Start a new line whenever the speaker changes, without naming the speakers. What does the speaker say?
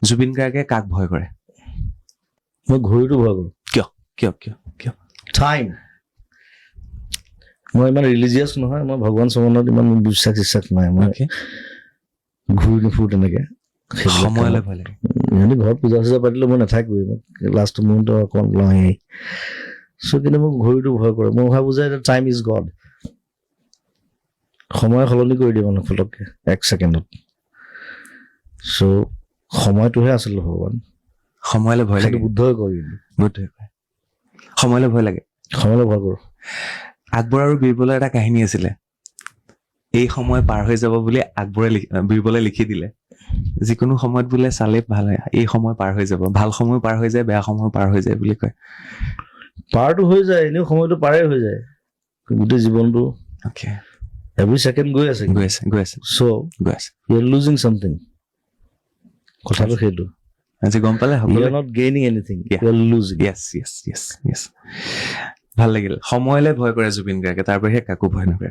জুবিন গাৰ্গে কাক ভয় কৰে?
মই ঘড়ীটো ভয় কৰোঁ।
কিয়, কিয়, কিয়, কিয়?
টাইম। মই ইমান ৰিলিজিয়াছ নহয়। মই ভগৱান চগৱানত ইমান বিশ্বাস চিশ্বাস নাই। মই ঘূৰি নুফুৰো তেনেকে সেইবিলাক
সময়লৈ
কামত।
ভয় লাগে।
ইহঁতি ঘৰত পূজা চূজা পাতিলে মই নাথাকোৱেই। মই লাষ্ট মুমেণ্টত অকণমান ওলাওঁ আহি। চ' কিন্তু মোক ঘড়ীটো ভয় কৰে। মই ভাবোঁ যে time is God. সময় সলনি কৰি দিয়ে মানুহ ফটককে এক ছেকেণ্ডত। চ' সময়টোহে আচলতে ভগৱান।
সময়লৈ ভয়
সেইটো
লাগে।
বুদ্ধই কয় কিন্তু।
বুদ্ধই কয়, সময়লৈ ভয় লাগে।
সময়লৈ ভয় কৰোঁ।
আকবৰ আৰু বীৰবলৰ এটা কাহিনী আছিলে। এই সময় পাৰ হৈ যাব বুলি আকবৰে বীৰবলে লিখি দিলে। যিকোনো সময়ত বোলে চালে ভাল হয়, এই সময় পাৰ হৈ যাব। ভাল সময় পাৰ হৈ যায়, বেয়া সময় পাৰ হৈ যায় বুলি কয়।
পাৰটো হৈ যায়, এনেও সময়টো পাৰেই হৈ যায় গোটেই জীৱনটো। এভৰি ছেকেণ্ড গৈ আছে।
গৈ আছে, গৈ আছে।
চ'
গৈ আছে।
You are losing something. কথাটো সেইটো।
আজি গম পালে
you
সকলোৱে।
are not gaining anything, you are losing.
য়েছ, ভাল লাগিল। সময়লৈ ভয় কৰে জুবিন গাৰ্গে, তাৰ বাহিৰে কাকো ভয় নকৰে।